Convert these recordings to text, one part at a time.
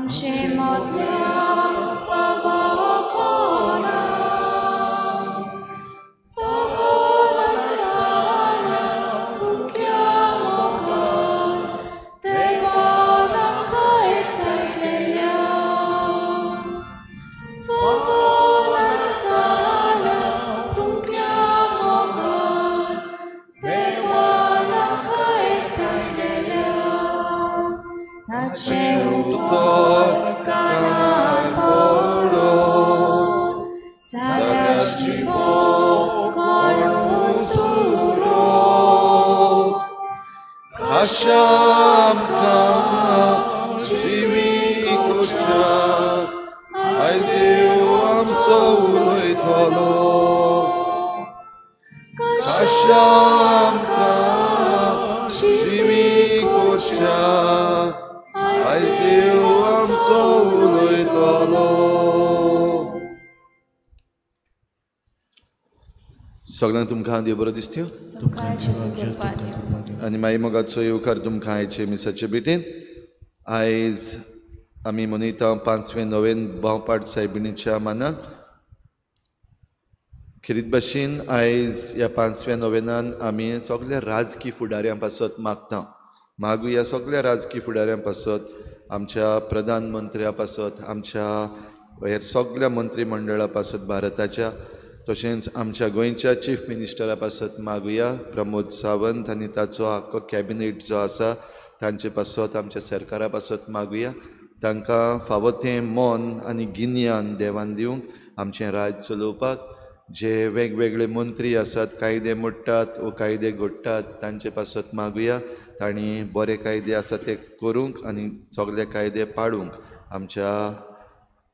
आमचे मदल्या फावो कोणा, फावो नासतना फुक्या मोगान देवान आमकां एकठांय केल्या. फावो नासतना फुक्या मोगान देवान आमकां एकठांय केल्या. ताचें उतर कानार पडोन सदांची मोग कोणूच उरोन. खाशा आमकां जिवीकोच्या आयज देव आमचो उलयतलो. खाशा आमकां जिवीकोच्या आयज देव आमचो उलयतलो. सगळ्यांक तुमकां देव बरो दिसत्यो तुमकां जेजू कृपा दिवं. आनी मागीर मोगाचो येवकार तुमकां आयचे मिसाचे भेटेन. आयज आमी मनयता 5वें नोव्हेंन भावपाट सायबिणीच्या मानान. खेरीत भाशेन आयज ह्या 5व्या नोव्हेनान आमी सगल्या राजकी फुडाऱ्यां पासत मागता. मागुया सगल्या राजकी फुडाऱ्यां पासत, आमच्या प्रधानमंत्र्या पासत, आमच्या हेर सगल्या मंत्रीमंडळा पासत भारताच्या, तशेंच आमच्या गोंयच्या चीफ मिनिस्टरा पासत मागुया. प्रमोद सावंत आनी ताचो आख्खो कॅबिनेट जो आसा तांचे पासत, आमच्या सरकारा पासत मागुया. तांकां फावो तें मन आनी गिन्यान देवान दिवंक आमचें राज्य चलोवपाक. जे वेगवेगळे मंत्री आसात, कायदे मोडटात वो कायदे घडटात तांचे पासत मागुया. तांणी बरे कायदे आसा ते करूंक आनी सगले कायदे पाडूंक आमच्या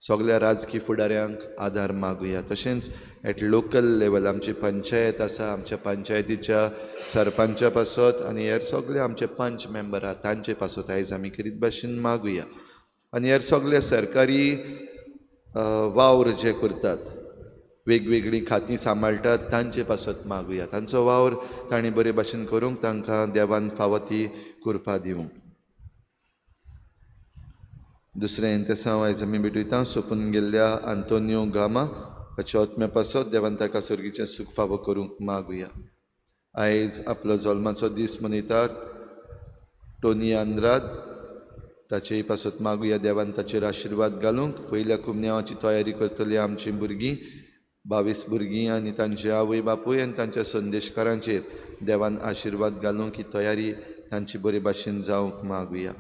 सगल्या राजकी फुडाऱ्यांक आदार मागुया. तशेंच एट लोकल लेवल आमची पंचायत आसा, आमच्या पंचायतीच्या सरपंचा पासत आनी हेर सगळे आमचे पंच मेंबर आहा तांचे पासत आयज आमी खेरीत भाशेन मागुया. आनी हेर सगळे सरकारी वावर जे करतात, वेगवेगळीं खातीं सांबाळटात तांचे पासत मागुया. तांचो वावर तांणी बरे भाशेन करूंक तांकां देवान फावो ती कृपा दिवंक. दुसरें इंतेसांव आयज आमी भेटयता सोंपून गेल्ल्या आंतोनियो गामा हाच्या आत्म्या पासत देवान ताका सर्गीचें सूख फावो करूंक मागुया. आयज आपलो जल्माचो दीस मनयतात टोनी आंद्राद, ताचेय पासत मागुया देवान ताचेर आशिर्वाद घालूंक. पयल्या कुमन्यांवाची तयारी करतली आमचीं भुरगीं, 22 भुरगीं आनी तांचे आवय बापूय आनी तांच्या संदेशकारांचेर देवान आशिर्वाद घालूंक ही तयारी तांची बरे भाशेन जावंक मागुया.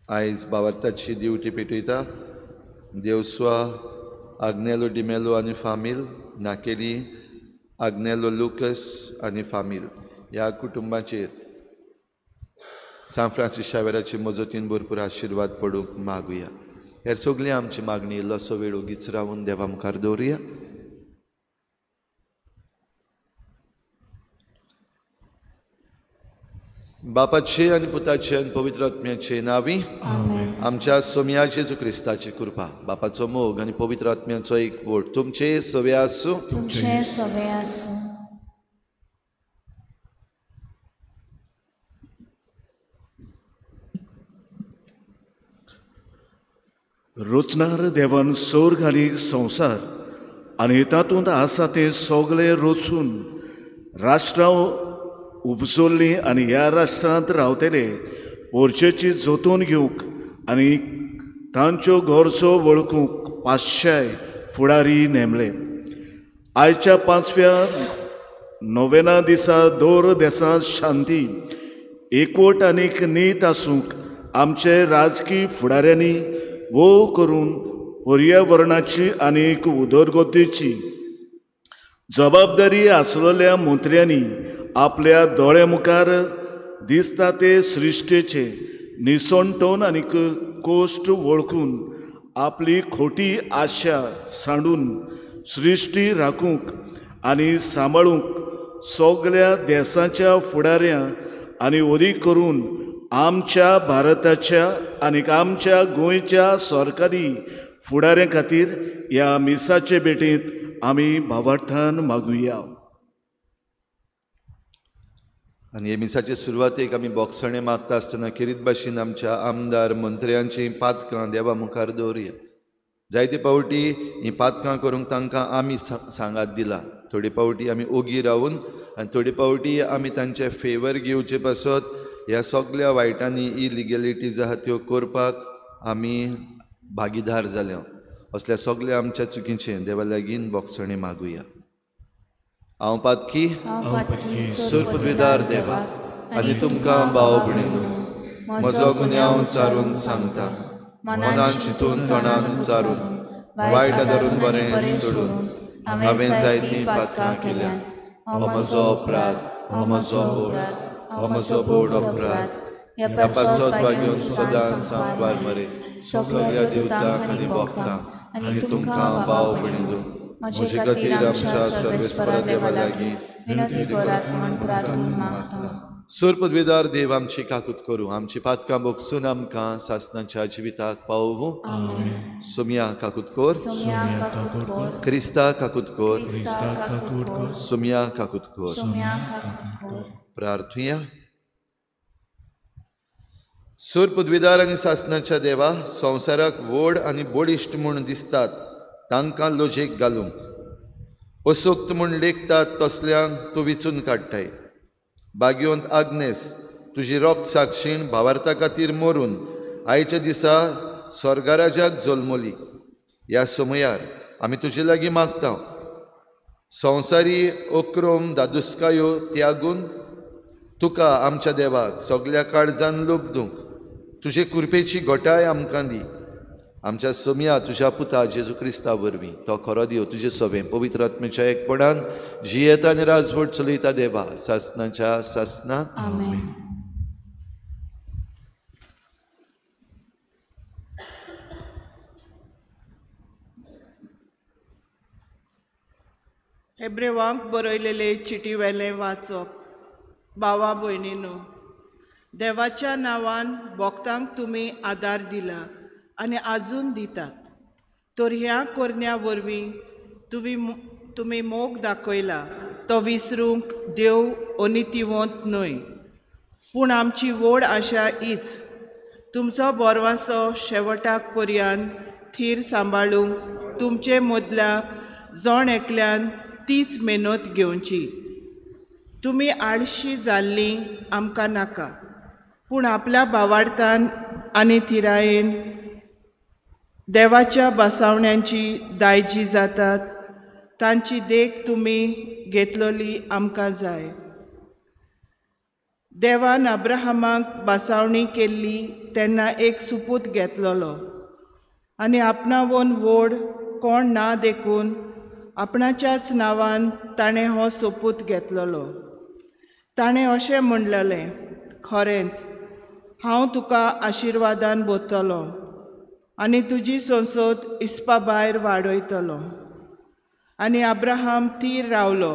आयज बावार्थाची दिवटी पेटयता देवस्वा आग्नेलो डिमेलो आनी फामील, नाकेली आग्नेलो लुकस आनी फामील ह्या कुटुंबाचेर सांत फ्रांसीस शावेराचे मजतीन भरपूर आशिर्वाद पडूंक मागुया. हेर सगळी आमची मागणी इल्लोसो वेळ ओगीच रावून देवा मुखार दवरुया. बापाचे आनी पुताचे आनी पवित्र आत्म्याचे नांवी आमच्या सोम्या जेजू क्रिस्ताची कृपा, बापाचो मोग आनी पवित्र आत्म्याचो एकवट तुमचे सवे आसूं. तुमचे सवे आसूं. रचणार देवान सोर्ग आनी संवसार आनी तातूंत आसा तें सगळें रचून राष्ट्रां उपजोल्लीं आनी ह्या राष्ट्रांत रावतले पोरचेची जतून घेवंक आनी तांच्यो गरजो वळखूंक 500 फुडारी नेमले. आयच्या 5व्या नोव्हेना दिसा दर देसांत शांती, एकवट आनीक नीत आसूंक आमचे राजकी फुडाऱ्यांनी वो करून पर्यावरणाची आनीक उदरगतीची जबाबदारी आसलेल्या मंत्र्यांनी आपल्या दोळे मुखार दिसता ते सृश्टेचे निसणटोन आनीक कोश्ट वळखून आपली खोटी आशा सांडून सृश्टी राखूंक आनी सांबाळूंक सगल्या देसाच्या फुडाऱ्यां आनी अदीक करून आमच्या भारताच्या आनी आमच्या गोंयच्या सरकारी फुडाऱ्यां खातीर ह्या मिसाचे भेटेंत आमी भावार्थान मागुया. आनी हे मिसाचे सुरवातेक आमी बोगसणें मागता आसतना खेरीत भाशेन आमच्या आमदार मंत्र्यांची पातकां देवा मुखार दवरुया. जायते फावटी हीं पातकां करूंक तांकां आमी सांगात दिला. थोडे फावटी आमी ओगी रावून आनी थोडे फावटी आमी तांचे फेवर घेवचे पासत ह्या सगल्या वायटांनी इलिगेलिटीज आहा त्यो करपाक आमी भागीदार जाल्या. असल्या सगल्या आमच्या चुकीचें देवा लागीं बोगसणें मागुया. हांव पातकी सुरपदवीदार देवा आनी तुमकां भाव भयणीनो म्हजो गुन्यांव उच्चारून सांगता. मनान चिंतून तोंडान उच्चारून वायट धरून बरें सोडून हांवें जायतीं पातकां केल्या. हो म्हजो अपराध, हो म्हजो बोड, हो म्हजो बोड अपराध. ह्या पासत भाग्योन सदांच सांकवार मरे सगळ्या देवतांक आनी भक्तांक आनी तुमकां भाव भयणीनो म्हजे खातीर आमच्या सर्वेस्परा देवा लागीं विनंती करात म्हूण प्रार्थून मागता. सुरपदवीदार देव आमची काकूत करूं, आमची पातकां भोगसून आमकां सासणाच्या जिविताक पावोवं. सोमया काकूत कर, क्रिस्ता काकूत कर, सोमया काकूत कर. प्रार्थुया. सुरपदवीदार आनी सासणाच्या देवा, संवसाराक व्हड आनी बळिश्ट म्हूण दिसतात तांकां लजेक घालूंक, असोक्त म्हूण लेखतात तसल्यांक तूं विचून काडटाय. भाग्यवंत आग्नेस तुजी रोग साक्षीण भावार्था खातीर मरून आयच्या दिसा स्वर्गराजाक जल्मली. ह्या समयार आमी तुजे लागीं मागता, संवसारी अक्रोम दादुस्कायो त्यागून तुका आमच्या देवाक सगल्या काळजान लुबदूंक तुजे कृपेची घटाय आमकां दी. आमच्या सोमया तुज्या पुता जेजू क्रिस्ता वरवीं तो खरो देव तुजे सवें पवित्र आत्म्याच्या एकपणान जियेता आनी राजवट चलयता देवा सासनाच्या सासना. आमेन. हेब्रेवांक बरयलेले चिटी वेलें वाचप. भावा भयणीनो, देवाच्या नांवान भक्तांक तुमी आदार दिला आनी आजून दितात, तर ह्या करण्या वरवीं तुमी मोग दाखयला तो विसरूंक देव अनितिवंत न्हय. पूण आमची व्हड आशा हीच, तुमचो बोरवासो शेवटाक पर्यंत थीर सांबाळूंक तुमचे मदल्या जण एकल्यान तीच मेहनत घेवची. तुमी आळशी जाल्लीं आमकां नाका, पूण आपल्या भावार्थान आनी थिरायेन देवाच्या बसावण्यांची दायजी जातात तांची देख तुमी घेतलेली आमकां जाय. देवान अब्राहमाक बसावणी केल्ली तेन्ना एक सुपूत घेतलेलो आनी आपणावन व्हड कोण ना देखून आपणाच्याच नांवान ताणें हो सोपूत घेतलेलो. ताणें अशें म्हणलेलें, खरेंच हांव तुका आशिर्वादान भरतलो आनी तुजी संसद इस्पा भायर वाडयतलो. आनी अब्राहम थीर रावलो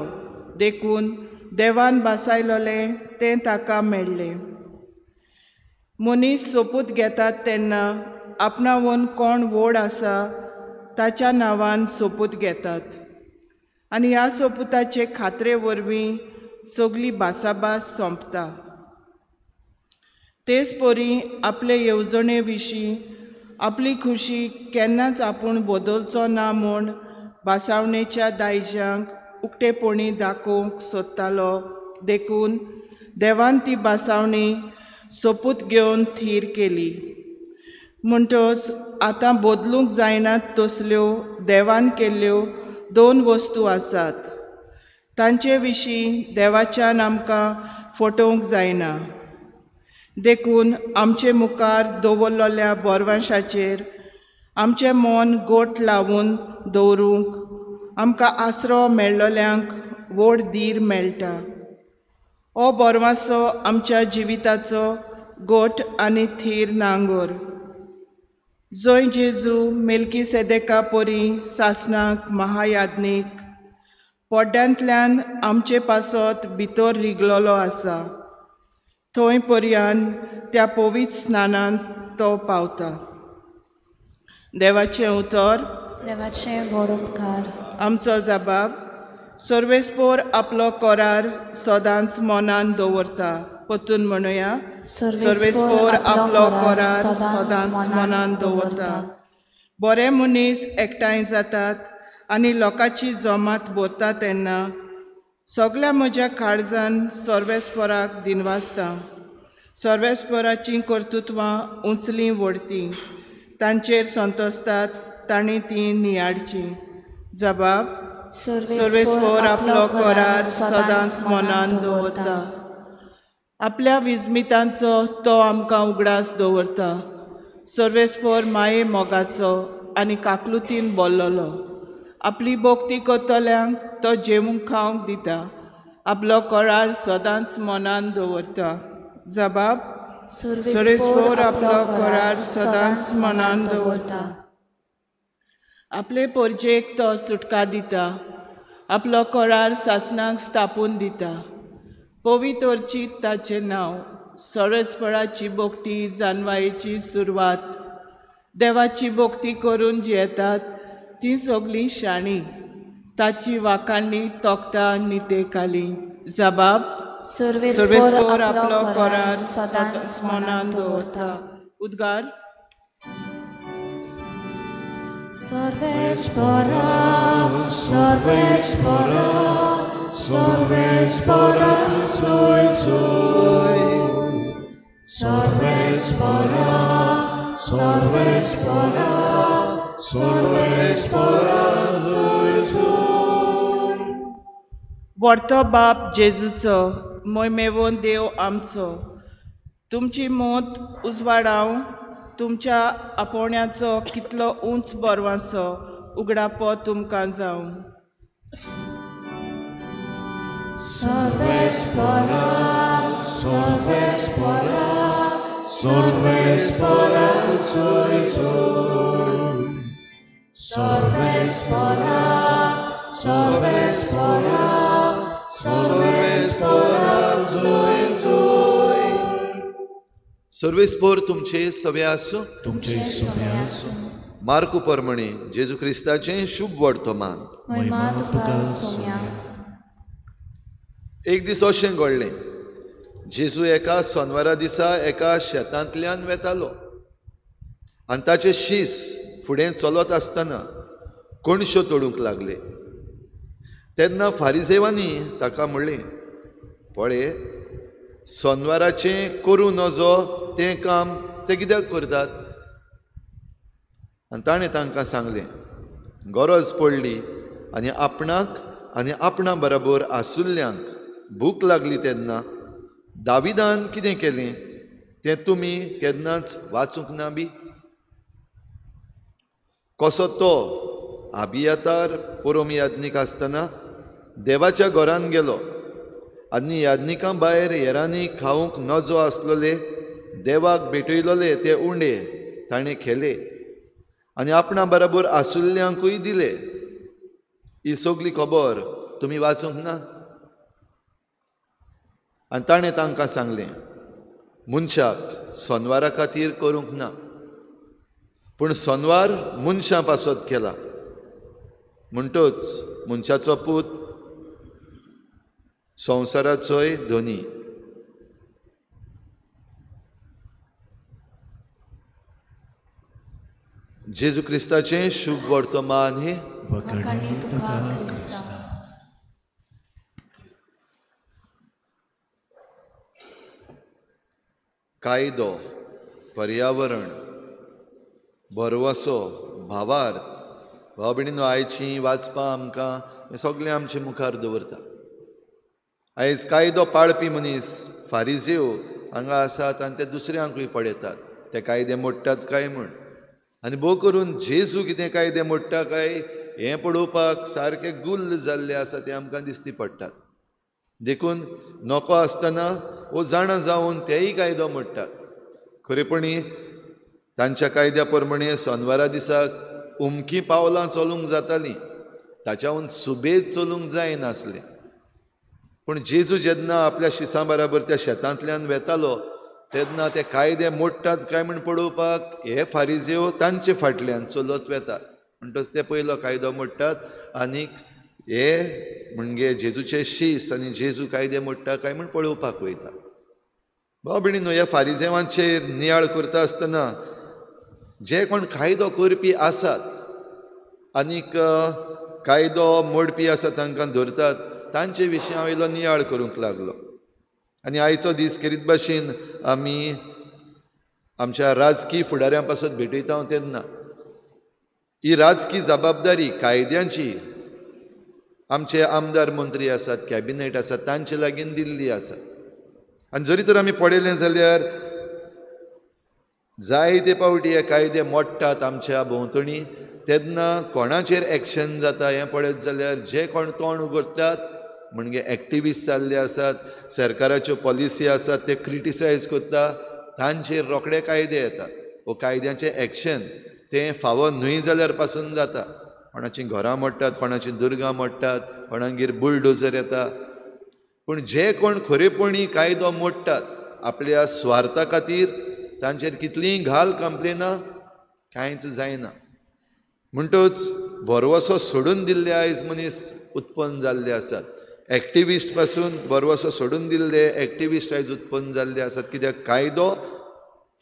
देखून देवान बासायलोलें तें ताका मेळ्ळें. मनीस सोपूत घेतात तेन्ना आपणावन कोण व्हड आसा ताच्या नांवान सोपूत घेतात आनी ह्या सोपुताचे खात्रे वरवीं सगली भासाभास सोंपता. तेच परी आपले येवजणे विशीं आपली खुशी केन्नाच आपूण बदलचो ना म्हूण भासावणेच्या दायज्यांक उक्तेपणी दाखोवंक सोदतालो देखून देवान ती भासावणी सोपूत घेवन थीर केली. म्हणटच आतां बदलूंक जायनात तसल्यो देवान केल्ल्यो दोन वस्तू आसात, तांचे विशीं देवाच्यान आमकां फटोवंक जायना. देखून आमचे मुखार दवरलेल्या बोरवांशाचेर आमचें मन गोट लावन दवरूंक आमकां आसरो मेळ्ळोल्यांक व्हड धीर मेळटा. हो बोरवांसो आमच्या जिविताचो गोट आनी थीर नांगोर, जंय जेजू मेल्की सेदेका परी सासणाक महायाज्ञीक पोड्यांतल्यान आमचे पासत भितर रिगलोलो आसा थंय पर्यान त्या पवित्र स्नानांत तो पावता. देवाचें उतर, देवाचें व्हड उपकार. आमचो जबाब सर्वेस्पोर आपलो करार सदांच मनान दवरता. परतून म्हणुया, सर्वेस्पोर आपलो करार सदांच मनान दवरता. बरे मनीस एकठांय जातात आनी लोकांची जमात भरता तेन्ना सगळ्या म्हज्या काळजान सर्वेस्पोराक दिनवासता. सर्वेस्पोराचीं कर्तृत्वां उंचलीं व्हडतीं, तांचेर संतोसतात तांणी तीं नियाळचीं. जबाब, सर्वेस्पोर आपलो करार सदांच मनान दवरता. आपल्या विस्मितांचो तो आमकां उगडास दवरता. सर्वेस्पोर माये मोगाचो आनी काकलुतीन बोल्लोलो. आपली भक्ती करतल्यांक तो जेवूंक खावंक दिता. आपलो करार सदांच मनान दवरता. जबाब, सर्वेस्पोर आपलो करार सदांच मनान दवरता. आपले पोरजेक तो सुटका दिता. आपलो करार सासणाक स्थापून दिता. पवित्रचीत ताचें नांव. सर्वेस्पराची भक्ती जानवायेची सुरवात. देवाची भक्ती करून जियेतात ती सगळीं शाणी. ताची वाखाणणी तोखता नितेकाली. जबाब, सर्वेस्पोर आपलो करार सदांच मनान दवरता. उद्गार, सर्वेस्पोरा सर्वेस्पोरा सर्वेस्पोरा सोय सोय, सर्वेस्पोरा सर्वेस्पोरा सर्वेस्पोरा सोय सोय. व्हडतो बाप जेजूचो, मोयमेवोन देव आमचो, तुमची मोत उजवाडाव तुमच्या आपोवण्याचो कितलो उंच बरवांचो उगडापो तुमकां जावं. सर्वेस्पोरा सर्वेस्पोरा सर्वेस्पोरा सोय सोय, सर्वेस्पोरा सर्वेस्पोरा सर्वेस्पोरा सोय सोय. सर्वेस्पोर तुमचे सवे आसूं. तुमचे सवे आसूं. मार्कू परमणी जेजू क्रिस्ताचें शुभ वर्तमान. एक दीस अशें घडलें, जेजू एका सोनवारा दिसा एका शेतांतल्यान वेतालो आनी ताचे शीस फुडें चलत आसतना कणश्यो तोडूंक लागले. तेन्ना फारिजेवांनी ताका म्हणलें, पळय सोनवाराचें करूं नजो तें काम ते कित्याक करतात? आनी ताणें तांकां सांगलें, गरज पडली आनी आपणाक आनी आपणा बरोबर आसुल्ल्यांक भूक लागली तेन्ना दाविदान कितें केलें तें तुमी केन्नाच वाचूंक ना बी? कसो तो आबियातार पोरोम याज्ञीक आसतना देवाच्या घरान गेलो आनी याज्ञिकां भायर हेरांनी खावंक नजो आसलोले देवाक भेटयलोले ते उंडे ताणें खेले आनी आपणा बरोबर आसुल्ल्यांकूय दिले. ही सगली खबर तुमी वाचूंक ना? आनी ताणें तांकां सांगलें, मनशाक सोनवारा खातीर करूंक ना, पूण सोनवार मनशां पासत केला. म्हणटच मनशाचो पूत संवसाराचोय धनी. जेजू क्रिस्ताचें शुभ वर्तमान हें. कायदो, पर्यावरण, भरवसो, भावार्थ, भाव भयणीनो, आयची वाचपां आमकां हें सगळें आमचे मुखार दवरता. आयज कायदो पाळपी मनीस फारिजेव हांगा आसात आनी ते दुसऱ्यांकूय पळयतात, ते कायदे मोडटात काय म्हूण. आनी भोव करून जेजू कितें कायदे मोडटा काय हें पळोवपाक सारकें गुल्ल जाल्लें आसा तें आमकां दिसती पडटात. देखून नको आसतना वो जाणा जावन तेय कायदो मोडटात. खरेपणी तांच्या कायद्या प्रमाणे सोनवारा दिसाक उमकी पावलां चलूंक जातालीं, ताच्याहून सुबेज चलूंक जायनासलें. पूण जेजू जेन्ना आपल्या शिसां बराबर त्या शेतांतल्यान वेतालो तेन्ना ते कायदे मोडटात काय म्हूण पळोवपाक हे फारिजेव तांचे फाटल्यान चलत वेतात. म्हणटच ते पयलो कायदो मोडटात आनीक हे म्हणजे जेजूचे शीस आनी जेजू कायदे मोडटा काय म्हूण पळोवपाक वयता. भाव भयणीनो, ह्या फारिजेवांचेर नियाळ करता आसतना जे कोण कायदो करपी आसात आनीक कायदो मोडपी आसा तांकां धरतात तांचे विशीं हांव इल्लो नियाळ करूंक लागलो. आनी आयचो दीस खेरीत भाशेन आमी आमच्या राजकी फुडाऱ्यां पासत भेटयता तेन्ना ही राजकी जबाबदारी कायद्यांची आमचे आमदार मंत्री आसात, कॅबिनेट आसात तांचे लागीं दिल्ली आसा. आनी जरी तर आमी पळयलें जाल्यार जायते पावटी हे कायदे मोडटात आमच्या भोंवतणी तेन्ना कोणाचेर एक्शन जाता हें पळयत जाल्यार जे कोण तोंड उगडटात म्हणजे एक्टिविस्ट जाल्ले आसात, सरकाराच्यो पॉलिसी आसात ते क्रिटिसायज करता तांचेर रोखडे कायदे येतात. वो कायद्यांचें एक्शन तें फावो न्हय जाल्यार पासून जाता. कोणाचीं घरां मोडटात, कोणाचीं दुर्गां मोडटात, कोणागेर बुलडोजर येता. पूण जे कोण खरेपणी कायदो मोडटात आपल्या स्वार्था खातीर तांचेर कितलींय घाल कंप्लेनां कांयच जायना. म्हणटच भरवसो सोडून दिल्ले आयज मनीस उत्पन्न जाल्ले आसात. एक्टिविस्ट पासून भरवसो सोडून दिल्ले एक्टिविस्ट आयज उत्पन्न जाल्ले आसात. कित्याक कायदो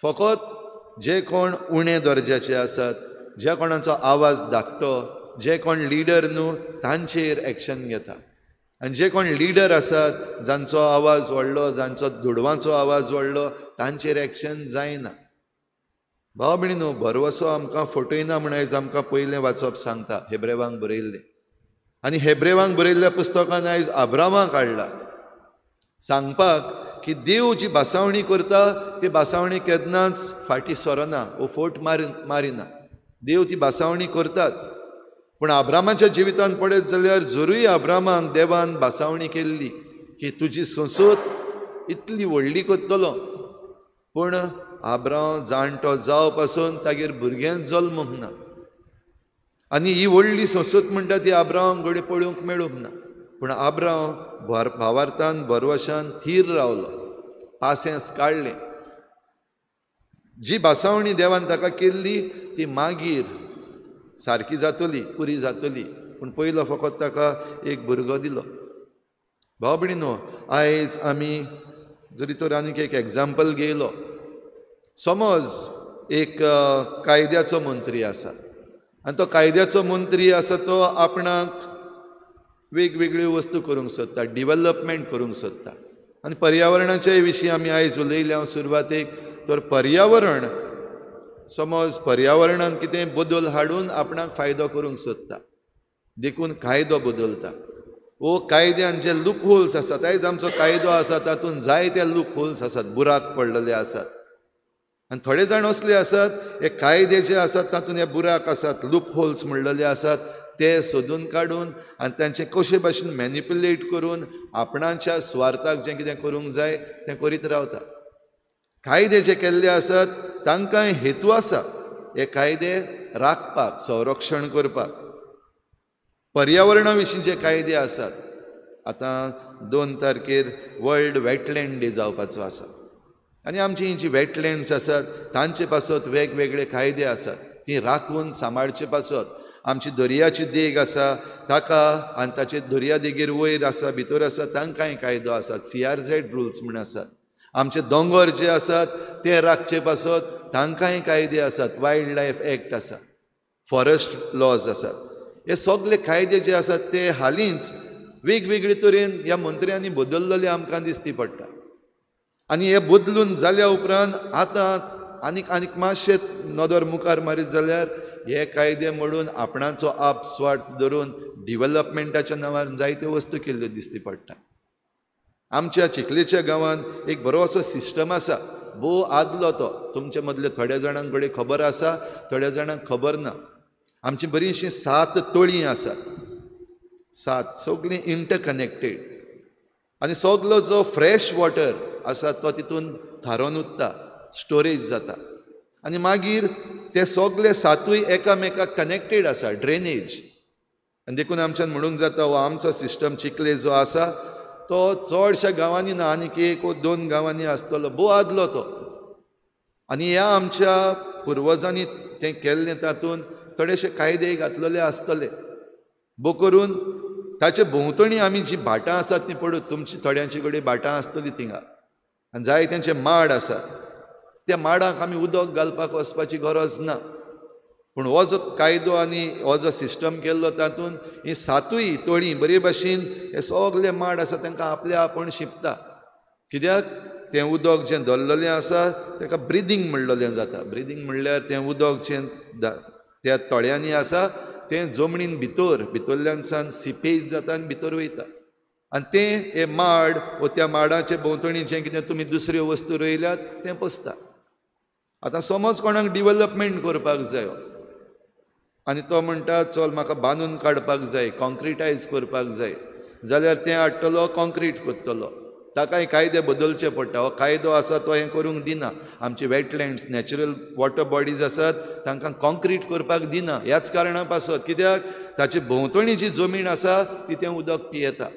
फकत जे कोण उणे दर्जाचे आसात, ज्या कोणाचो आवाज धाकटो, जे कोण लिडर न्हू तांचेर एक्शन घेता. आनी जे कोण लिडर आसात जांचो आवाज व्हडलो, जांचो दुडवांचो आवाज व्हडलो तांचेर एक्शन जायना. भाव भयणीनो, भरवसो आमकां फटयना म्हण आयज आमकां पयलें वाचप सांगता हेब्रेवांक बरयल्लें. आनी हेब्रेवांक बरयल्ल्या पुस्तकान आयज आब्रामाक हाडला सांगपाक की देव जी भासावणी करता ती भासावणी केन्नाच फाटीं सरना वो फोट मारिना. देव ती भासावणी करताच. पूण आब्रामाच्या जिवितान पळयत जाल्यार जरूय आब्रामाक देवान भासावणी केल्ली की तुजी संसद इतली व्हडली करतलो, पूण आब्राम जाणटो जाव पासून तागेर भुरग्यान जल्मूंक ना. आनी ही व्हडली संसद म्हणटा ती आब्रामाक घडये पळोवंक मेळूंक ना. पूण आब्राम भावार्थान भरवशान थीर रावलो, पासेंस काडलें. जी भासावणी देवान ताका केल्ली ती मागीर सारकी जातली, पुरी जातली. पूण पयलो फकत ताका एक भुरगो दिलो. भाव भयणीनो, आयज आमी जरी तर आनीक एक एग्जाम्पल घेयलो, समज एक कायद्याचो मंत्री आसा आनी तो कायद्याचो मंत्री आसा तो आपणाक वेगवेगळ्यो वस्तू करूंक सोदता, डिवलपमेंट करूंक सोदता. आनी पर्यावरणाच्या विशीं आमी आयज उलयल्या सुरवातेक, तर पर्यावरण समज पर्यावरणान कितें बदल हाडून आपणाक फायदो करूंक सोदता देखून कायदो बदलता. वो कायद्यान जे लूप होल्स आसात, आयज आमचो कायदो आसा तातूंत जायते लूप होल्स आसात, बुराक पडलेले आसात. आनी थोडे जाण असले आसात हे कायदे जे आसात तातूंत हे बुराक आसात, लूप होल्स म्हणलेले आसात, ते सोदून काडून आनी तांचे कशे भाशेन मॅनिप्युलेट करून आपणाच्या स्वार्थाक जें कितें करूंक जाय तें करीत रावता. कायदे जे केल्ले आसात तांकां हेतू आसा हे कायदे राखपाक, संरक्षण करपाक. पर्यावरणा विशीं जे कायदे आसात, आतां 2 तारखेर वर्ल्ड वेटलँड डे जावपाचो आसा आनी आमची जी वेटलँड्स आसात तांचे पासत वेगवेगळे कायदे आसात, ती राखून सांबाळचे पासत. आमची दर्याची देग आसा ताका आनी ताचे दर्या देगेर वयर आसा भितर आसा तांकांय कायदो आसात, CRZ rules म्हूण आसात. आमचे दोंगर जे आसात ते राखचे पासत तांकांय कायदे आसात, वायल्ड लायफ एक्ट आसा, फॉरेस्ट लॉज आसात. हे सगळे कायदे जे आसात ते हालींच वेगवेगळे तरेन ह्या मंत्र्यांनी बदललेले आमकां दिसती पडटा. आनी हे बदलून जाल्या उपरांत आतां आनीक आनीक मातशें नदर मुखार मारीत जाल्यार हे कायदे मोडून आपणाचो आप स्वार्थ धरून डिवलपमेंटाच्या नांवान जायत्यो वस्तू केल्ल्यो दिसती पडटा. आमच्या चिखलेच्या गांवांत एक बरो असो सिस्टम आसा, भोव आदलो तो, तुमचे मदले थोड्या जाणांक कडेन खबर आसा, थोड्या जाणांक खबर ना. आमची बरीचशीं 7 तळीं आसात, 7 सगळीं इंटरकनेक्टेड, आनी सगलो जो फ्रेश वॉटर आसा तो तितून थारोवन उरता, स्टोरेज जाता आनी मागीर ते सगळे 7 एकामेकाक कनेक्टेड आसा, ड्रेनेज. आनी देखून आमच्यान म्हणूंक जाता हो आमचो सिस्टम चिखले जो आसा तो चडश्या गांवांनी ना, आनीक 1 वा 2 गांवांनी आसतलो, भोव आदलो तो. आनी ह्या आमच्या पुर्वजांनी तें केल्लें तातूंत थोडेशे कायदे घातलेले आसतले, भोव करून ताचे भोंवतणी आमी जी भाटां आसात ती पडूत, तुमची थोड्यांची कडेन भाटां आसतली थिंगा आनी जाय तेंचे माड आसात, त्या माडांक आमी उदक घालपाक वचपाची गरज ना. पूण हो जो कायदो आनी हो जो सिस्टम केल्लो तातूंत ही सातूय तळीं बरे भाशेन हे सगळे माड आसा तांकां आपल्या आपूण शिंपता. कित्याक तें उदक जें धरलेलें आसा ताका ब्रिदींग म्हणलेलें जाता. ब्रिदींग म्हणल्यार तें उदक जें त्या तळ्यांनी आसा तें जमनीन भितर भितरल्यान सान सिपेज जाता आनी भितर वयता आनी तें हे माड वो त्या माडाचे भोंवतणी जें कितें तुमी दुसऱ्यो वस्तू रोयल्यात तें पोसता. आतां समज कोणाक डिवलपमेंट करपाक जायो आनी तो म्हणटा चल म्हाका बांदून काडपाक जाय, कॉन्क्रिटायज करपाक जाय, जाल्यार तें हाडटलो कॉन्क्रीट करतलो. ताकाय कायदे बदलचे पडटा. हो कायदो आसा तो हें करूंक दिना. आमचे वेटलँड्स नॅचरल वॉटर बॉडीज आसात तांकां कॉन्क्रीट करपाक दिना ह्याच कारणा पासत. कित्याक ताचे भोंवतणी जी जमीन आसा ती तें उदक पियेता.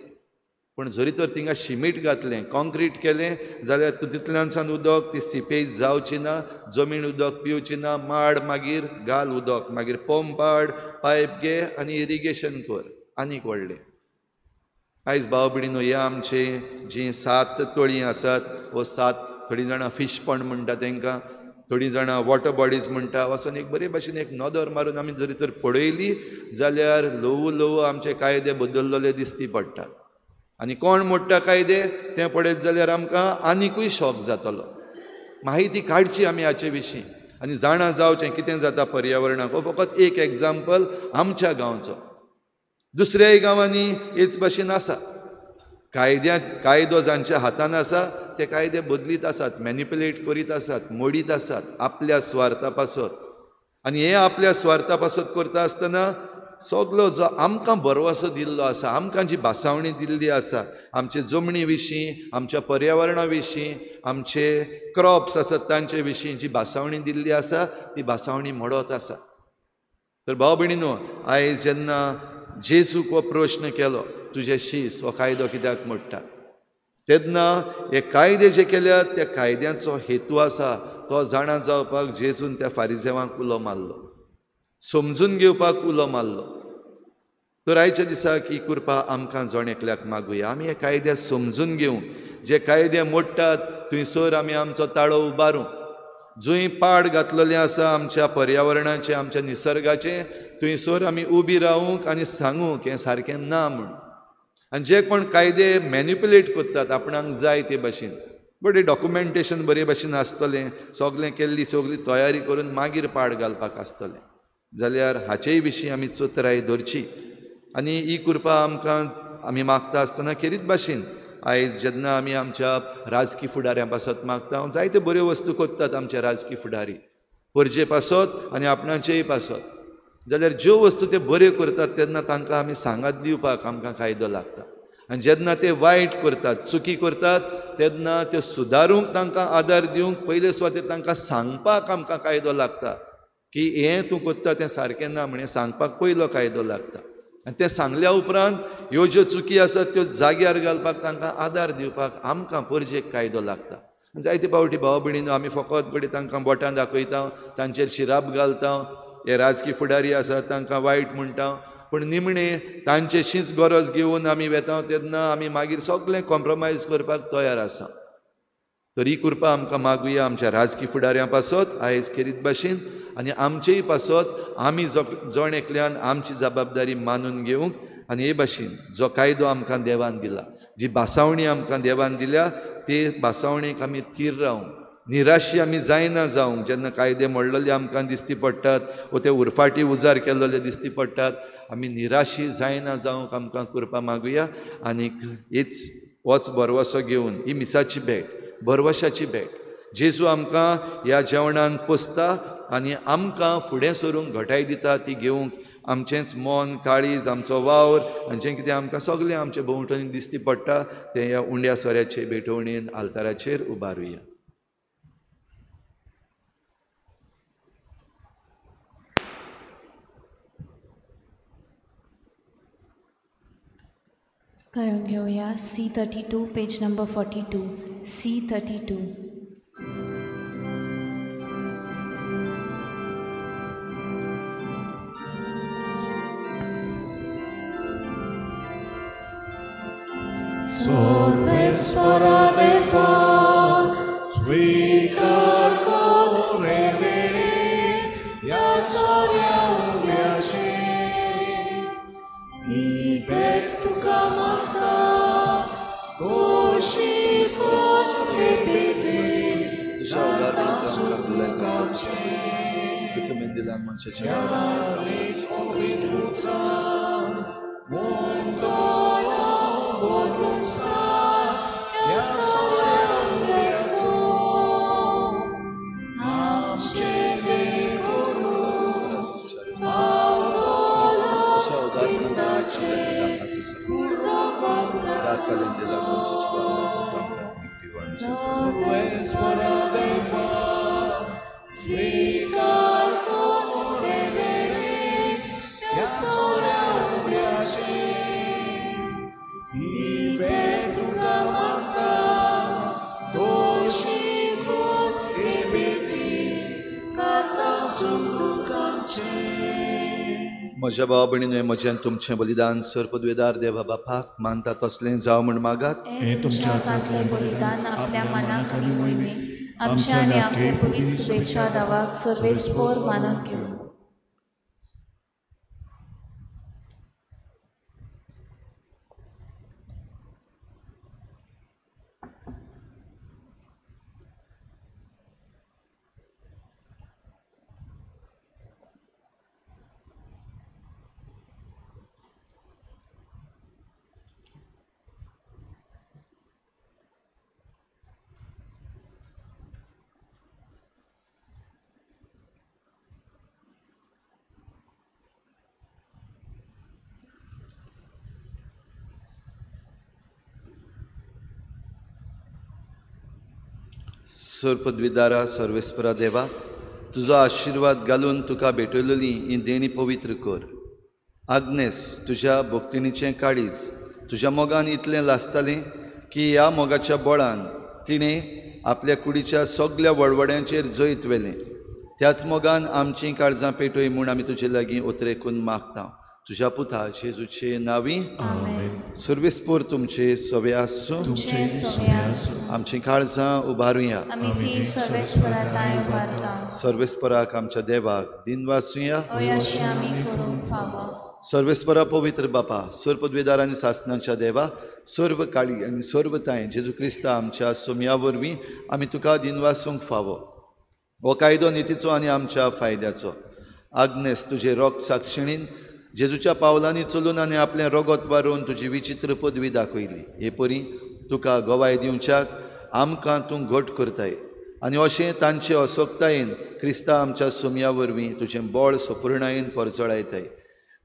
पूण जरी तर थिंगा शिमीट घातलें कॉन्क्रीट केलें जाल्यार तितल्यान सान उदक ती सिपेज जावची ना, जमीन उदक पिवची ना, माड मागीर घाल उदक, मागीर पंप हाड, पायप घे आनी इरिगेशन कर आनीक व्हडलें. आयज भाव भयणीनो हे आमचे जीं 7 तळीं आसात वो 7, थोडीं जाणां फीश पॉन्ड म्हणटा तांकां, थोडीं जाणां वॉटर बॉडीज म्हणटा, वचून एक बरे भाशेन एक नदर मारून आमी जरी तर पळयली जाल्यार ल्हवू ल्हवू आमचे कायदे बदललेले दिसती पडटा. आनी कोण मोडटा कायदे तें पळयत जाल्यार आमकां आनिकूय शॉक जातलो. माहिती काडची आमी हाचे विशीं आनी जाणा जावचें कितें जाता पर्यावरणाक. हो फकत एक एग्जाम्पल आमच्या गांवचो, दुसऱ्याय गांवांनी हेच भाशेन आसा. कायदो जांच्या हातान आसा ते कायदे बदलीत आसात, मॅनिपुलेट करीत आसात, मोडीत आसात आपल्या स्वार्था पासत. आनी हे आपल्या स्वार्था पासत करता आसतना सगलो जो आमकां भरवसो दिल्लो आसा, आमकां जी भासावणी दिल्ली आसा आमचे जमनी विशीं, आमच्या पर्यावरणा विशीं, आमचे क्रॉप्स आसात तांचे विशीं जी भासावणी दिल्ली आसा ती भासावणी मोडत आसा. तर भाव भयणीनो आयज जेन्ना जेजूक हो प्रश्न केलो तुजे शीस हो कायदो कित्याक मोडटा, तेन्ना हे कायदे जे केल्यात त्या कायद्यांचो हेतू आसा तो जाणा जावपाक जेजून त्या फारिजेवांक उलो मारलो, समजून घेवपाक उलो मारलो. तर आयच्या दिसाक ही कृपा आमकां जण एकल्याक मागुया. आमी हे कायदे समजून घेवंक, जे कायदे मोडटात थंयसर आमी आमचो ताळो उबारूंक, जंय पाड घातलेलें आसा आमच्या पर्यावरणाचें आमच्या निसर्गाचें थंयसर आमी उबी रावूंक आनी सांगूंक हें सारकें ना म्हूण. आनी जे कोण कायदे मॅनिपुलेट करतात आपणाक जाय ते भाशेन, बरें डॉक्युमेंटेशन बरे भाशेन आसतलें, सगळें केल्ली सगळी तयारी करून मागीर पाड घालपाक आसतलें, जाल्यार हाचेय विशीं आमी चतुराय धरची. आनी ही कृपा आमकां आमी मागता आसतना खेरीत भाशेन आयज जेन्ना आमी आमच्या राजकी फुडाऱ्यां पासत मागता, जायत्यो बऱ्यो वस्तू करतात आमचे राजकी फुडारी परजे पासत आनी आपणाचेय पासत, जाल्यार ज्यो वस्तू ते बऱ्यो करतात तेन्ना तांकां आमी सांगात दिवपाक आमकां कायदो लागता. आनी जेन्ना ते वायट करतात, चुकी करतात, तेन्ना त्यो सुदारूंक तांकां आदार दिवंक पयले सुवातेर तांकां सांगपाक आमकां कायदो लागता की हें तूं करता तें सारकें ना म्हणून सांगपाक पयलो कायदो लागता. आनी तें सांगल्या उपरांत ह्यो ज्यो चुकी आसात त्यो जाग्यार घालपाक तांकां आदार दिवपाक आमकां परजेक कायदो लागता. जायते फावटी भाव भयणीनो आमी फकत बडी तांकां बोटां दाखयता, तांचेर शिराप घालता, हे राजकी फुडारी आसात तांकां वायट म्हणटा, पूण निमणें तांचेशीच गरज घेवन आमी वेता तेन्ना आमी मागीर सगळें कॉम्प्रोमायज करपाक तयार आसा. तर ही कृपा आमकां मागुया आमच्या राजकी फुडाऱ्यां पासत आयज खेरीत भाशेन आनी आमचेय पासत आमी जण एकल्यान आमची जबाबदारी मानून घेवंक आनी हे भाशेन जो कायदो आमकां देवान दिला, जी भासावणी आमकां देवान दिल्या ते भासावणेक आमी थीर रावंक, निराशी आमी जायना जावंक. जेन्ना कायदे मोडलेले आमकां दिसती पडटात वो ते उरफाटी उजार केल्ले दिसती पडटात, आमी निराशी जायना जावंक आमकां कृपा मागुया. आनीक हीच होच भरवसो घेवन ही मिसाची भेट, भरवशाची भेट जेजू आमकां ह्या जेवणान पोसता आनी आमकां फुडें सरूंक घटाय दिता ती घेवंक आमचेंच मन, काळीज, आमचो वावर आनी जें कितें आमकां सगळें आमचे भोंवतणी दिसती पडटा तें ह्या उंड्या सोऱ्याचे भेटवणेन आल्ताराचेर उबारुया. गाऊन घेऊया C32 page number 42 C32. सर्वेस्परा देवा स्वीकार कर रे देणे ह्या सोऱ्या उंबऱ्याचें ही भेट तुका मागता दोशी कर रे भेटे स्वीकार कर रे देणे ह्या सोऱ्या उंबऱ्याचें ही भेट तुका मागता दोशी कर रे भेटी करता सुखदुःख आमचें. म्हज्या भावा भयणीनो, म्हजें तुमचें बलिदान सर पदवेदार देवा बापाक मानता तसलें जावं म्हूण मागात. हें तुमच्या हातांतलें बलिदान आपल्या मनाक आनी मोहिमेक आमच्या आनी आमचे पवित्र शुभेच्छा दावाक सर्वेस्पोर मानून घेवं. सर पदवीदारा सर्वेस्परा देवा, तुजो आशिर्वाद घालून तुका भेटयलेली ही देणी पवित्र कर. आग्नेस तुज्या भक्तिणीचें काळीज तुज्या मोगान इतलें लासतालें की ह्या मोगाच्या बळान तिणें आपल्या कुडीच्या सगल्या वळवड्यांचेर जैत व्हेलें. त्याच मोगान आमचीं काळजां पेटय म्हूण आमी तुजे लागीं उतरेकून मागता. तुज्या पुता जेजूचे नांवी सर्वेस्पोर तुमचे सवे आसूं. आमचीं काळजां उबारुया. सर्वेस्पराक आमच्या देवाक दिनवासुया. सर्वेस्परा पवित्र बापा, सर्व पदवेदार आनी सासनाच्या देवा, सर्व काळी आनी सर्व ताय जेजू क्रिस्ता आमच्या सोम्या वरवीं आमी तुका दिनवासूंक फावो. हो कायदो नितीचो आनी आमच्या फायद्याचो. आग्नेस तुजे रोग साक्षिणीन जेजूच्या पावलांनी चलून आनी आपलें रगत वारोवन तुजी विचित्र पदवी दाखयली. हे परी तुका गवाय दिवच्याक आमकां तूं घट करताय आनी अशें तांचे असक्तायेन क्रिस्ता आमच्या सोम्या वरवीं तुजें बळ सपुर्णायेन परजळायताय.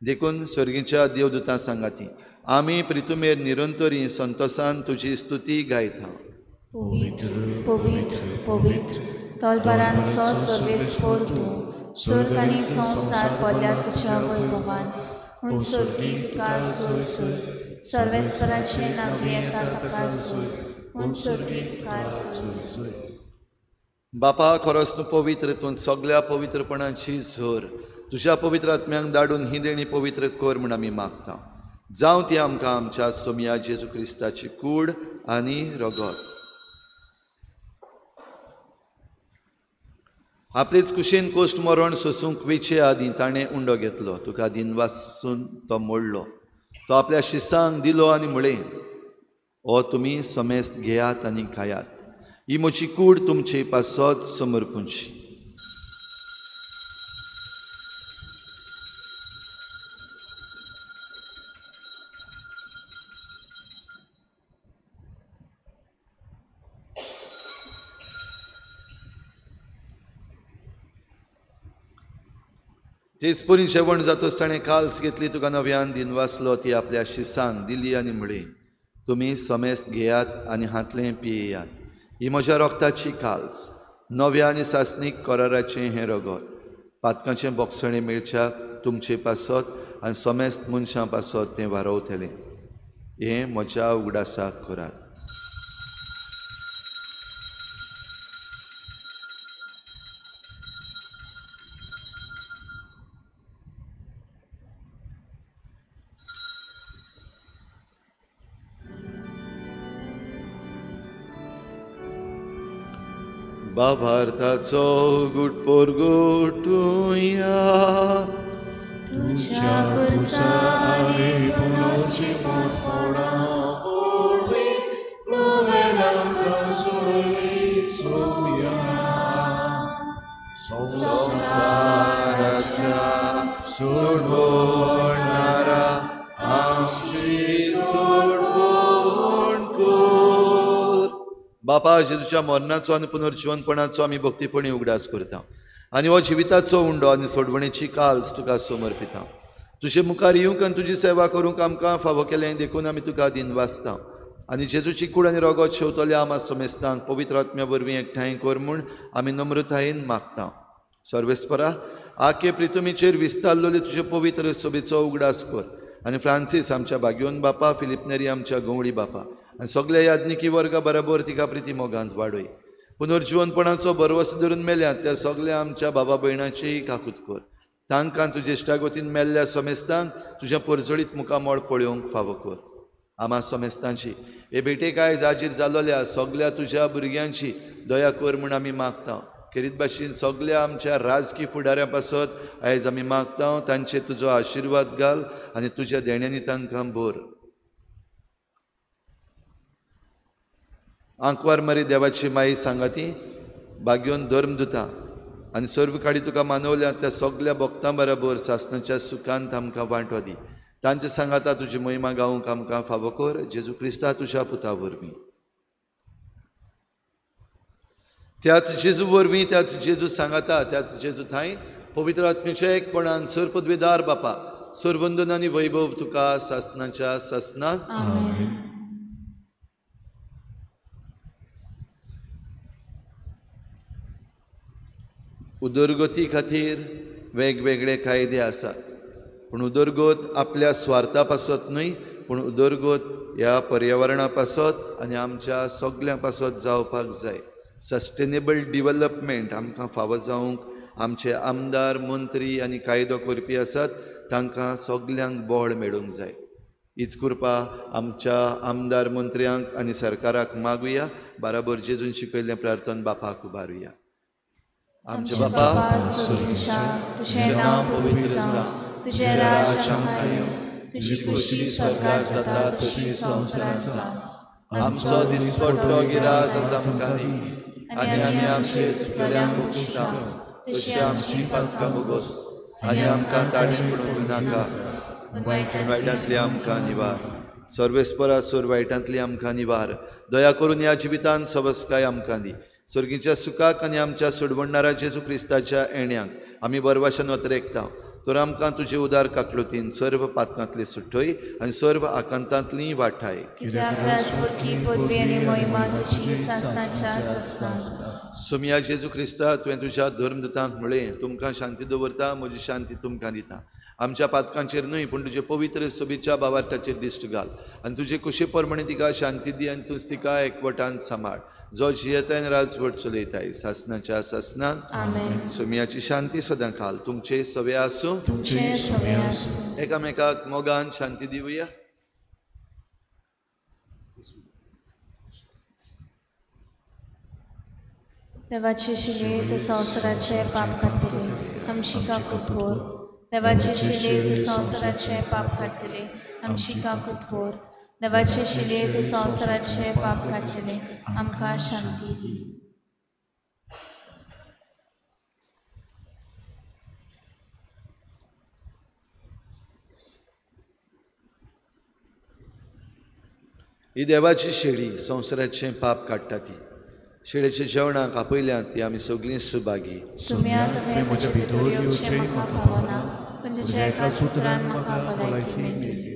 देखून सर्गीच्या देवदूतां सांगाती आमी प्रितुमेर निरंतरी संतोसान तुजी स्तुती गायता. पवित्र पवित्र पवित्र तलबारांचो सर्वेस्पोर तूं, स्वर्ग आनी संवसार भरल्या तुज्या वैभवान. हून स्वर्गी तुका सोय सोय, सर्वेस्पराचें नांव येता ताका सोय, हून स्वर्गी तुका सोय सोय. बापा, खरोच तूं पवित्र, तूं सगल्या पवित्रपणाची झर. तुज्या पवित्र आत्म्यांक धाडून ही देणी पवित्र कर म्हूण आमी मागता. जावं ती आमकां आमच्या सोमया जेजू क्रिस्ताची कूड आनी रगत. आपलेच कुशीन कोश्ट मरण सोसूंक वेचे आदीं ताणें उंडो घेतलो, तुका दिनवासून तो मोडलो, तो आपल्या शिसांक दिलो आनी म्हळें, ओ तुमी समेस्त घेयात आनी खायात, ही म्हजी कूड तुमचे पासत समर्पूंची. तेच परी जेवण जातच ताणें काल्स घेतली, तुका नव्यान दिनवासलो, ती आपल्या शिसांक दिली आनी म्हळें, तुमी समेस्त घेयात आनी हांतलें पियेयात, ही म्हज्या रक्ताची काल्स, नव्या आनी सासणीक कराराचें हें रगत, पातकांचें बोगसणें मेळच्याक तुमचे पासत आनी समेस्त मनशां पासत तें वारवतलें. हें म्हज्या उगडासाक करात. बाभार्थाचो गुटपोरगुटुया. तुज्या खुर्सांनी पुनर्जिवंतपणा वरवीं तुवें आमकां सोडयली सोम्या. संवसाराच्या सोडवणारा आमची सोडवण कर. बापा, जेजूच्या मरणाचो आनी पुनर्जिवंतपणाचो आमी भक्तीपणी उगडास करता आनी हो जिविताचो उंडो आनी सोडवणेची काल्स तुका समर्पिता. तुजे मुखार येवंक आनी तुजी सेवा करूंक आमकां फावो केलें देखून आमी तुका दिनवासता आनी जेजूची कूड आनी रगत शेवतल्या आमा समेस्तांक पवित्र आत्म्या वरवीं एकठांय कर म्हूण आमी नम्रतायेन मागता. सर्वेस्परा, आखे प्रितुमीचेर विस्तारलेले तुजे पवित्र सभेचो उगडास कर आनी फ्रांसीस आमच्या भाग्योन बापा, फिलीप नेरी आमच्या गंवडी बापा आनी सगल्या याज्ञिकी वर्गा बराबर तिका प्रिती मोगांत वाडय. पुनर्जिवनपणाचो भरवस धरून मेल्यात त्या सगल्या आमच्या बाबा भयणाचीय काकूत कर. तांकां तुजे इश्टागतीन मेल्ल्या समेस्तांक तुज्या परजळीत मुखामळ पळोवंक फावो कर. आमा समेस्तांची हे भेटेक आयज हाजीर जालोल्या सगल्या तुज्या भुरग्यांची दया कर म्हूण आमी मागता. खेरीत भाशेन सगल्या आमच्या राजकी फुडाऱ्यां पासत आयज आमी मागता, तांचेर तुजो आशिर्वाद घाल आनी तुज्या देण्यांनी तांकां भर. आंकवार मारी देवाची माई सांगाती भाग्योन धर्म दिता आनी सर्व काडी तुका मानवल्या त्या सगल्या भक्तां बराबर सासणाच्या सुखांत आमकां वांटो दी. तांचे सांगाता तुजी महिमा गावंक आमकां फावो कर, जेजू क्रिस्ता तुज्या पुता वरवीं. त्याच जेजू वरवीं, त्याच जेजू सांगाता, त्याच जेजू थांय पवित्र आत्म्याच्या एकपणान सर्वपदवीदार बापा, सर्वंदन आनी वैभव तुका सासणाच्या सासणाक. उदरगती खातीर वेगवेगळे कायदे आसात, पूण उदरगत आपल्या स्वार्था पासत न्हय, पूण उदरगत ह्या पर्यावरणा पासत आनी आमच्या सगल्यां पासत जावपाक जाय. सस्टेनेबल डिवलपमेंट आमकां फावो जावंक आमचे आमदार, मंत्री आनी कायदो करपी आसात तांकां सगल्यांक बळ मेळूंक जाय. हीच कृपा आमच्या आमदार मंत्र्यांक आनी सरकाराक मागुया. बराबर जेजून शिकयल्लें प्रार्थना बापाक उबारुया. आमचे बापा, तुजें नांव पवित्र जावं, तुजें राज्य आमकां येवं, तुजी खुशी स्वर्गार जाता तशी संवसारांत जावं. आमचो दिसपट्टो गिरास आज आमकां दी आनी आमी आमचे चुकलेल्यांक बक्षता तशी आमची पातकां भोगोस आनी आमकां ताणें पडूंक नाका, वायटांतली आमकां निवार. सर्वेस्परा सोर वायटांतली आमकां निवार. दया करून ह्या जिवितान सवस्काय आमकां दी. स्वर्गीच्या सुखाक आनी आमच्या सोडवणणारा जेजू क्रिस्ताच्या येण्याक आमी बरवाशन अतरेकता. तर आमकां तुजे उदार काकलुतीन सर्व पातकांतली सुटय आनी सर्व आकांतांतली वाठाय. सोमया जेजू क्रिस्ता, तुवें तुज्या धर्मदूतांक म्हळें, तुमकां शांती दवरता, म्हजी शांती तुमकां दिता. आमच्या पातकांचेर न्हय पूण तुजे पवित्र सभेच्या बावार्थाचेर दिश्ट घाल आनी तुजे कुशे प्रमाणे तिका शांती दी आनी तूंच तिका एकवटान सांबाळ, जो जियेताय आनी राजवट चलयताय सासणाच्या सासणाक. सोमयाची शांती सदां खाल तुमचे सवे आसूं. एकामेकाक मोगान शांती दिवया. देवाचे शिले तूं संवसाराचे पाप काडटले, आमची काकूट कर. देवाचे शिले तूं संवसाराचे पाप काडटले, आमची काकूट कर. देवाचे शिले तूं संवसाराचे पाप काडटले, आमकां शांती दी. ही देवाची शेळी संवसाराचें पाप काडटा ती शेळेच्या जेवणाक आपयल्यात ती आमी सगळीं सुभागी. सुम्या, तुवें म्हज्या भितर येवचें म्हाका फावना, पूण तुज्या एकाच उतरान म्हाका भलायकी मेळटली.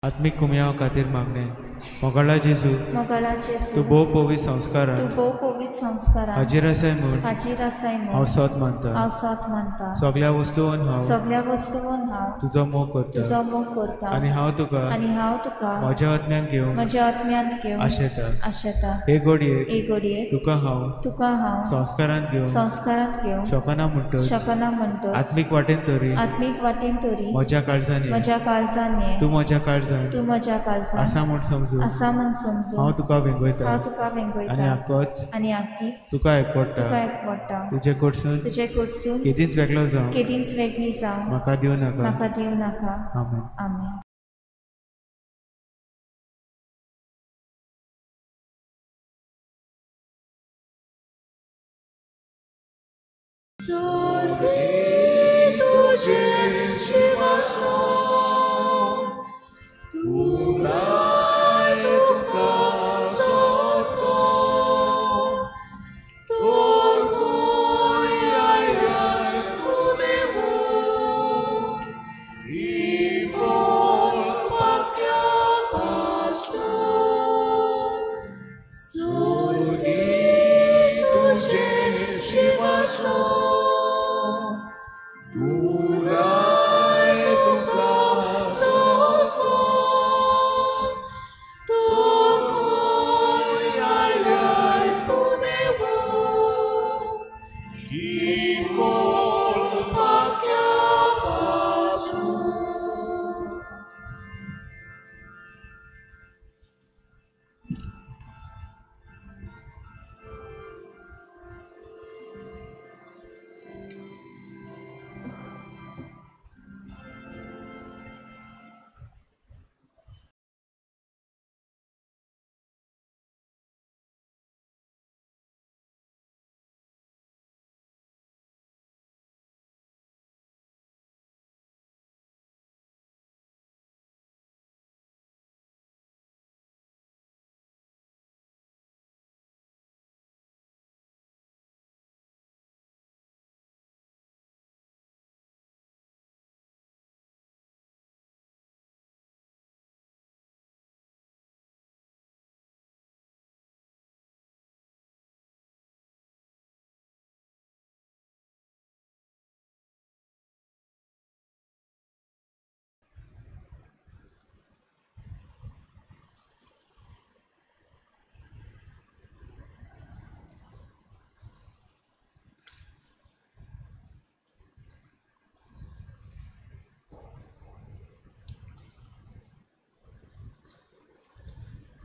आत्मीक कुमयाव खातीर मागणें. मोगाळा जेजू, मोगाळा जेजू, तूं भोव पवित्र संस्कारान, तूं भोव पवित्र संस्कारान हाजीर आसाय म्हूण, हाजीर आसाय म्हूण हांव सत मानता, हांव सत मानता. सगळ्या वस्तून हांव, सगळ्या वस्तून हांव तुजो मोग करता, तुजो मोग करता. आनी हांव तुका, आनी हांव तुका म्हज्या आत्म्यान घेवंक, म्हज्या आत्म्यांत घेवंक आशेता, आशेता. हे घडयेक, हे घडयेक तुका हांव, तुका हांव संस्कारांत घेवंक, संस्कारांत घेवंक शकना म्हणटच, शकना म्हणटच आत्मीक वाटेन तरी, आत्मीक वाटेन तरी म्हज्या काळजान, म्हज्या काळजान ये, तूं म्हज्या काळजान, तूं म्हज्या काळजान आसा म्हूण समजून, आसा म्हूण समजून हांव तुका वेंगयता, हांव तुका वेंगयता. आनी आकोच, आनी आकीच तुका एकवडटा, तुका एकवडटा. तुजे कडसून, तुजे कडसून केदींच वेगळो जावं, केदींच वेगळी जावं म्हाका दिवं नाका, म्हाका दिवं नाका. आमेन. आमेन. स्वर्गी तुझे शिवासो, तुका तुका सारको, तर खंय आयल्याय तूं देवू, ही कोण पातक्या पासून. स्वर्गी तुझे शिवासो, तुराय तुका सारको, तर खंय आयल्याय तूं देवू, ही कोण पातक्या पासून.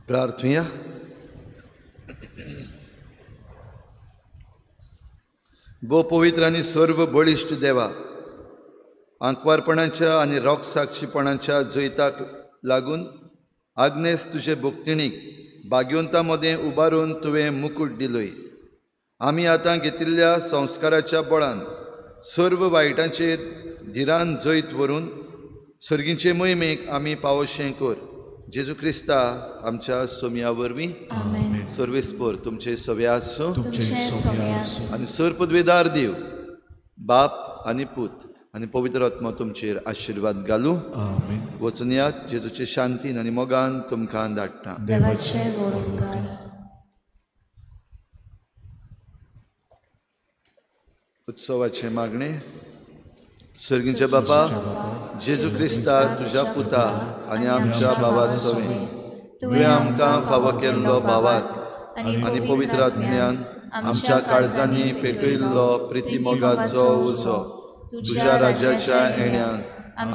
प्रार्थुया. भोव पवित्र आनी सर्व बळिश्ट देवा, आंकवारपणाच्या आनी रोगसाक्षीपणाच्या जैताक लागून आग्नेस तुजे भक्तिणीक भाग्यवंता मदें उबारून तुवें मुकूट दिलोय. आमी आतां घेतिल्ल्या संस्काराच्या बळान सर्व वायटांचेर धिरान जैत व्हरून सर्गीचे मोहिमेक आमी पावोशें कर. जेजू क्रिस्ता आमच्या सोमया वरवीं. सर्वेस्पोर तुमचे सवे आसूं आनी सर पदवेदार देव बाप आनी पूत आनी पवित्र आत्मा तुमचेर आशिर्वाद घालूं. वचुनयात जेजूचे शांतीन आनी मोगान तुमकां धाडटा. उत्सवाचें मागणें. सर्गीच्या बापा, जेजू क्रिस्ता तुज्या पुता आनी आमच्या बाबा सवें तुवें आमकां फावो केल्लो भावार्थ आनी पवित्र आत्म्यान आमच्या काळजांनी पेटयल्लो प्रिती मोगाचो उजो तुज्या राज्याच्या येण्यान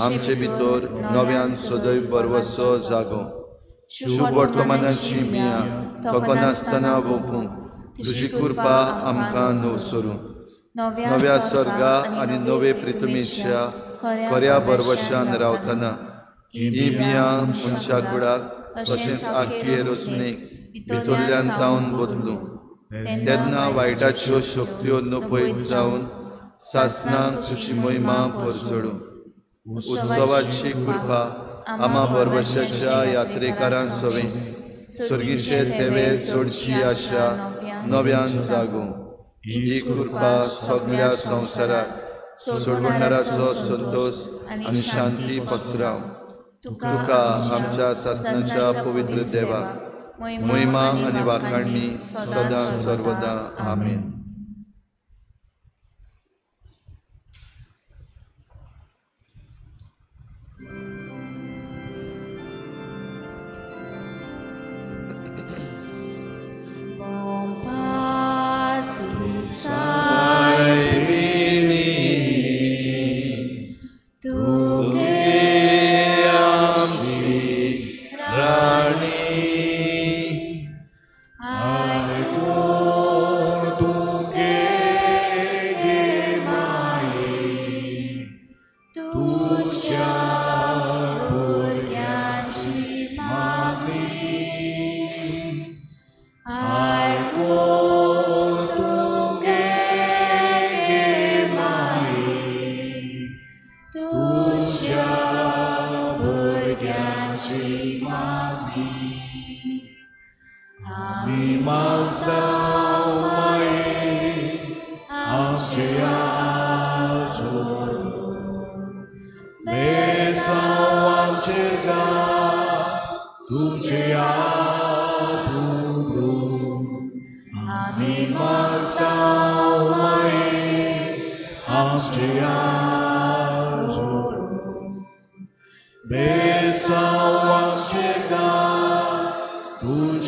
आमचे भितर नव्यान सदैव बरवसो जागो. शुभ वर्तमानाची बियां थकनासतना वोपूंक तुजी कृपा आमकां नवसरूं. नव्या सर्गा आनी नवे प्रितुमेच्या खऱ्या बरवशान रावतना ही बियां मनशा कुडाक तशेंच आख्खे रचणेक भितरल्यान तावन बदलूं. तेन्ना वायटाच्यो शक्त्यो नपयत जावन सासनाक तुजी महिमा परजळूं. उत्सवाची कृपा आमा बरवशाच्या यात्रेकारां सवें सर्गीचे थेवे चडची आशा नव्यान जागूं. ही कृपा सगळ्या संवसाराक सोडवणाराचो संतोष आनी शांती पसराव. तुका आमच्या सासणाच्या पवित्र देवा महिमा आनी वाखाणणी सदां सर्वदा. आमेन. Beso chegar, tu